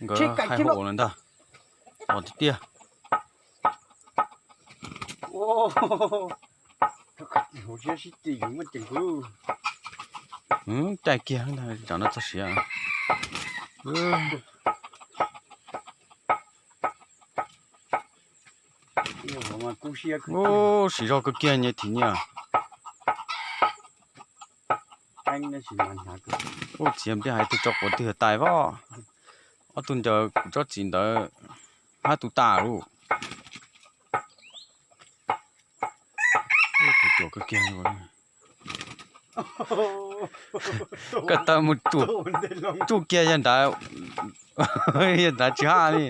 Nkawd hais hu ua lawm ntag. Os tiag tiag. Caij kiag tsam no txog siav. Siv zog kawg kiag nyias thim nyias. Ub, txiv nplij hais tus tso quav twg tais voj. Ob tug ncaws kuv tsob txiv ntawd hab tus tas lawm. Tus cuam kawg kiag. Koj tawm mus tsuj kiag yawg ntawd, yawg ntawd tsis haj li.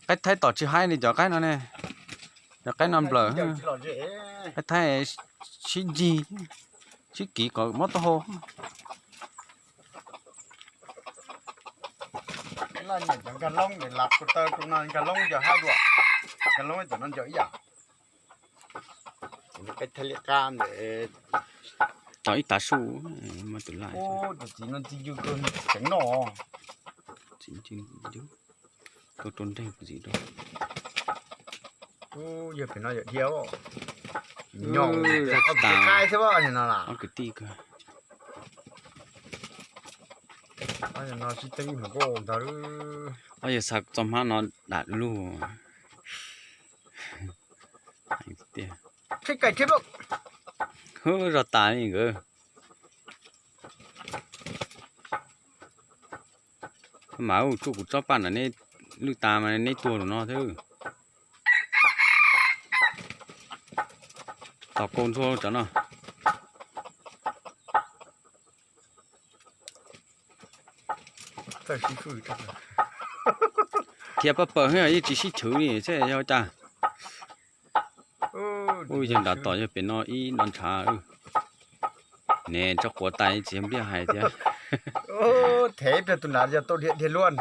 Qaib thaib tom tsis haib li cov qaib no ne. Cov qaib no nplawm. Qaib thaib sib ncig, sib kiv kom mob taub hau. Tom ib tav su, muaj tus laj. Txiv no ntxim ncw kawg, tseev noj. Txiv ncw, tuaj rau nreeg kuv txiv rau. Yog pem no yog dhia. Nyob, ob kwv tij kawg. No sib teeb mus nkauj ntag. Ob yog xa txoj hmab no dam lug. Zog tas li nkawd. Mas ua tsuj kuv tsob paj ntawm neb lwj tas mas neb tuag lawm no xwb. Tos kau ntxhua cov no. Khiav paj pawg yeej tsis sib chwv li, yog cas? Ub, yawg nrad tom yawg pem no ib no ntshav. Ne, tso quav tais txiv nplij hais thiab. Thev rau tus nrad yog tau dhia dhia luaj.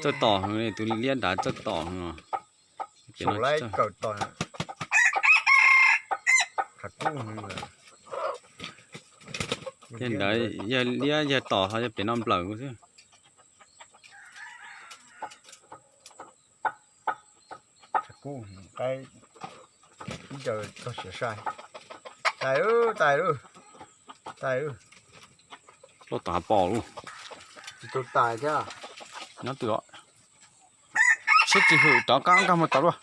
Txawj tom heev, tus liab nrad txawj tom heev. Yawg ntawd yawg liab yawg tom ho yog pem no nplawm xwb. Ib co txog siav sai. Tais, tais, tais. Loj tom hav pos lawm. Tsis tau tais thiab. Nyob twg os? Siab tsis hwm, rov qab nkag mus tom dua.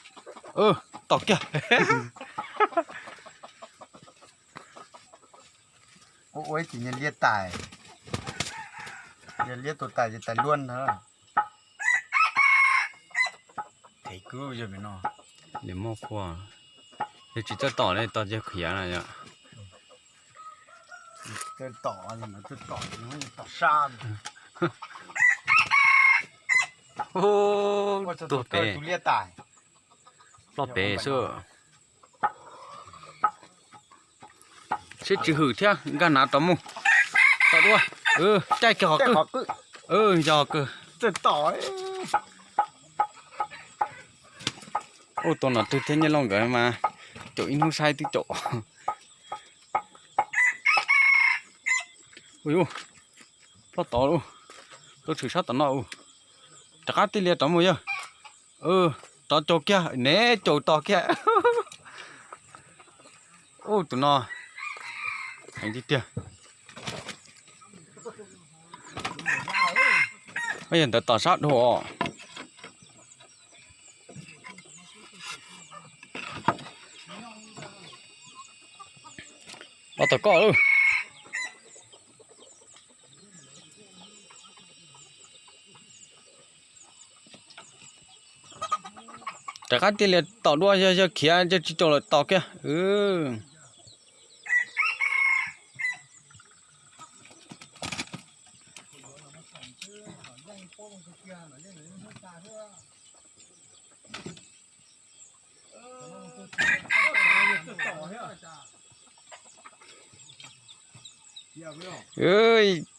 Tom kiag. Ua ib tsis nyias liab tais. Yog liab tau tais ces tais luaj ntag. Thev kwv yog pem no. Yog muaj qhua, yog tsis txawj tom li tos yawg khiav na yom. Txawj tom, txawj tom, tom sab. Tuag pem. Ploj pem xwb. Siab tsis hwm thiab, nkag nav rov mus. Tom dua. Caij kiag qhov qwj. Yog kawg. Ub, tua nom twg thiab, Nyiaj Lauj nkawd mas caum ib hnub saib twb caum. Ua, ploj tod lawm. Tuaj tshwm sab tom no. Rov qab tij lias rov mus yawg. Rov caum kiag, ne caum tos kiag. Ub, tus no heev tiag tiag. Yog ntawd tom sab dhau os. Los tom koj lauj. Rov qab tij lias tom dua, yog yawg khiav yawg tsis caum lawm tos kiag.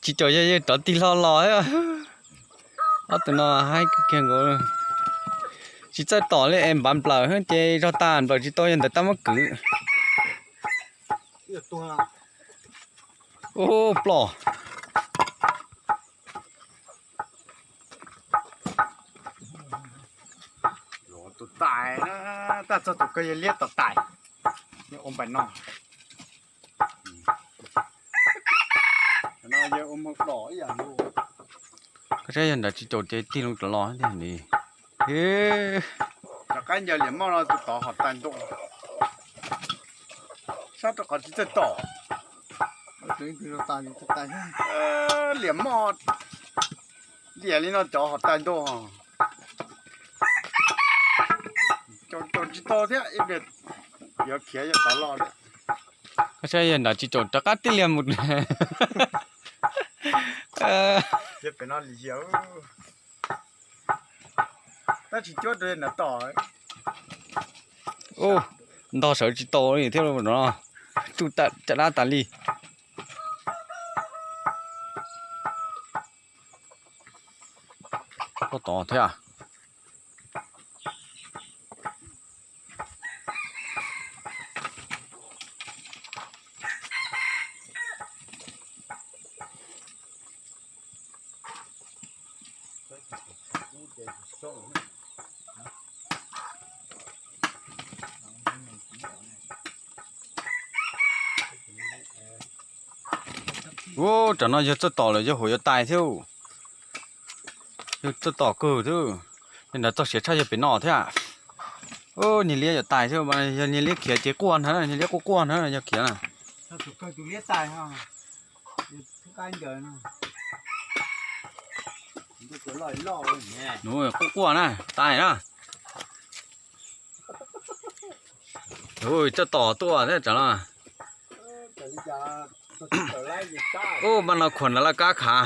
Tsis caum yawg, yawg rov tig hlo los. Ob tug no haib kawg kiag nkaus. Tsis txawj tom li es npav nplawm ces zog tas nplawm tsis tau yog ntawd tab muab kwv. Ub ploj. Tus tais na, tab txog tus kawg yog liab tom tais. Yog ua npaim no. No yog ua moog dom ib yam li. Koj saib yog nrad tsis caum ces tig loo rov los tiag li. Rov qab ncaws liam moj no tus tod hom tais ntua. Sab rau qhov tsis txawj tom. Liam moj liam li no cov hom tais ntua. Caum tsis tau thiab, ib pliag yuav khiav yog tod los. Koj saib yog nrad tsis caum rov qab tib liag mus. Pem no lim hiam. Tab tsis cuab rau nrad tom. Ntog sawv tsis tau li thiab no. Tsuj caj dab tas li. Koj tod thiab. Ub, tam no yog txawj tom lawm yog huam yuav tais thiab. Yog txawj tom kawg thiab. Yog nrad txog siav tshaj yog pem no thiab. Ub, niag liab yuav tais thiab, yog niag liab khiav ces quaj ntag, niag liab quaj quaj ntag yog khiav na. Quaj quaj na, tais na. Ub, txawj tom tuaj thiab tsam no. Ub, npaj no khuam nrad laj kab khav.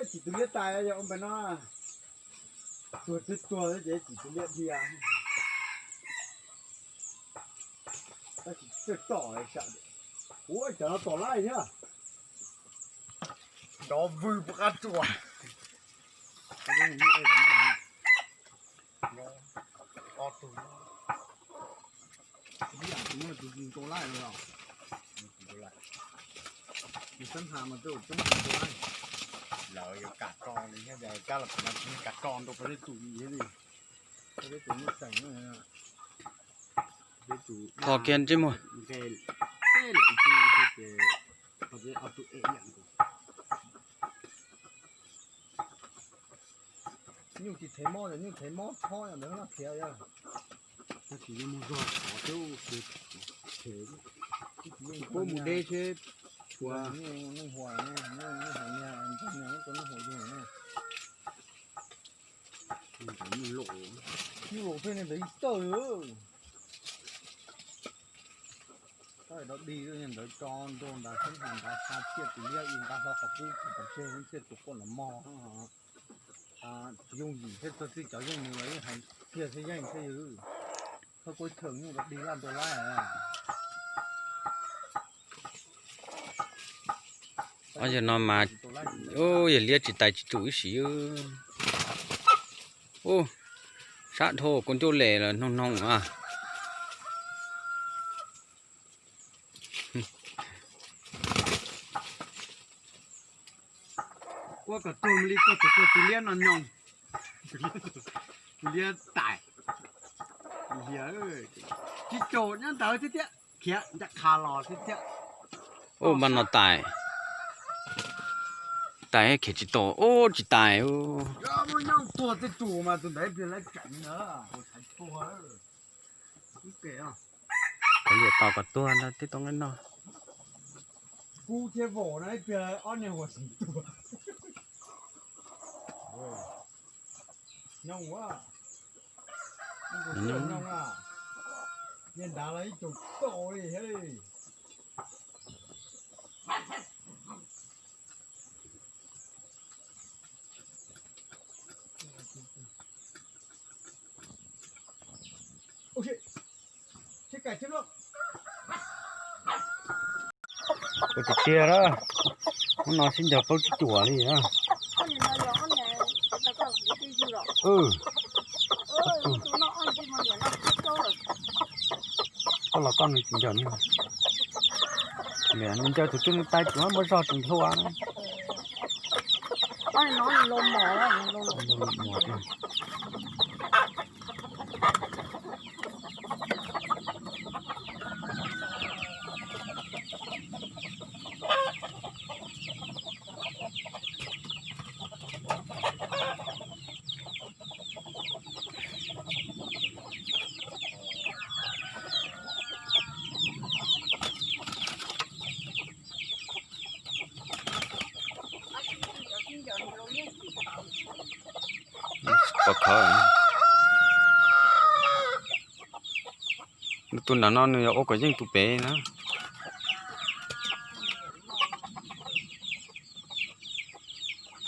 Tsis tus liab tais yog ua npaim no. Tuag twb tuag ces tsis tus liab dhia. Tab sis txawj tom sam. Ua cov no tom laij thiab. Nrov vwg puas qab tsuas. Ob tug. Ib yam tus no tus tsis tau laij los. Tus txheeb has mas tus txheeb has tau laij. Lawv yuav kam tso li thiab, kab los kam tso nrau peb tug li thiab li. Peb tus muaj tseem na. Peb tus tho kiag ntsej muag. Nqe peb lawv ib tug ces ob tug e ib yam nkaus. Nyuj tsis thev mob, nyuj thev mob tshob yog ntawd laj khiav yog. Tab sis yeej muaj zog qhov thiab, puab mus deb seb tshuav. Neej huam, neej huam niag, neej huam yug na. Nyuj laus, nyuj laus thiaj li ntawd ib tawj li. Tab sis dog dig ntawd tso nrau nrad xeeb has nrad xa ciaj tus liab ib nqa hlo qhov pub tus tom tseg thiaj tus quaj los mog. Tsis yooj yim thiab, txog txij cov yooj yim los yeej hais kiag thiab yeej thiab yog. Thawj kuj cheem nyuj dog dig laj nrau lab. Yog no mas, yog liab tsis tais tsis tsum ib sim. Ub, sab dhau kuv ncuj les los noog noog a. Ua kom tuag li txog tus, tus liab no nyoog, tus liab tais. Tsis caum nyob ntawd thiab thiab, khiav ncaj qha los thiab thiab. Ub, npaj no tais, tais khiav tsis tau, ub tsis tais. Nyob tuag tej tus mas tus ntawd pliag lawv tseem na, ua txhais tuag. Ib pem os. Liam tos kom tuag ntag twb tau nqaij noj. Kub thiab vaum na ib pliag ob niag huam xeem tuag. Nyooj a, nyooj a, niag nrad los ib tug tau li thiab li. Ua tiag tiag na, hnub no sib ncaws plaub tsib cuam li na. Koj los koj nws tsis ncaws, nws ncaws tus twg nws tais tsis muaj zog tsis hlua. Pov khawv. Tus nram no nws yog ua kom yeej tus pem na.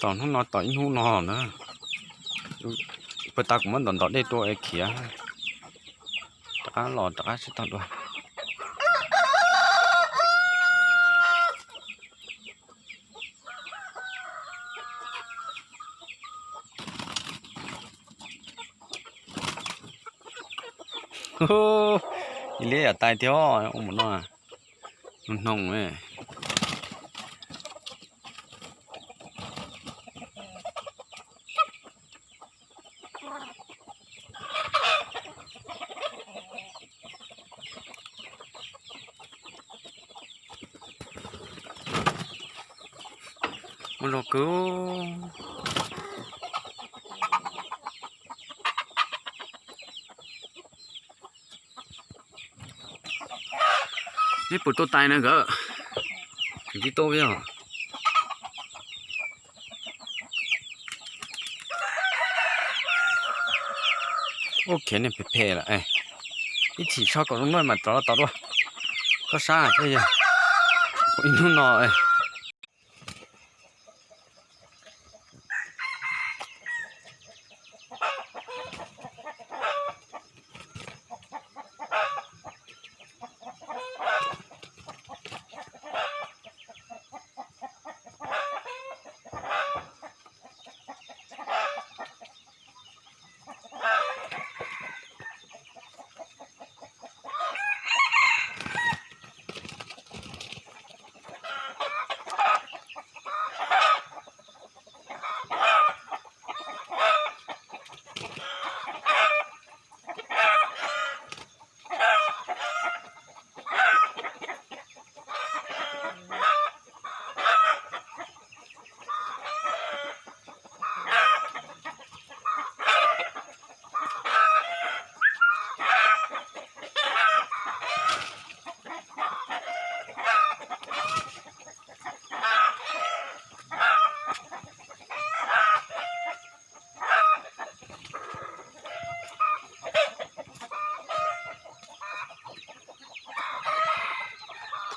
Tom hnub no tom ib hnub no na, puag ta kuv muab ntov ntov dej rau es khiav, rov qab los rov qab sib tog dua. Ib liab yam tais thiab ua mus no, hnoos hnoos. Muaj zog kawg. Neb puas tuaj tais na nkawd? Tsis tuaj yog. Ub, khiav niag phem phem lawm. Ib chim so kom zoo luaj mas rov los tos dua. Koj sab thiab yog ib hnub no.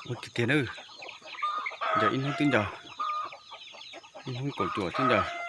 Ua tiag tiag na, ncaws ib hnub twb ncaws, ib hnub kaum cuam twb ncaws.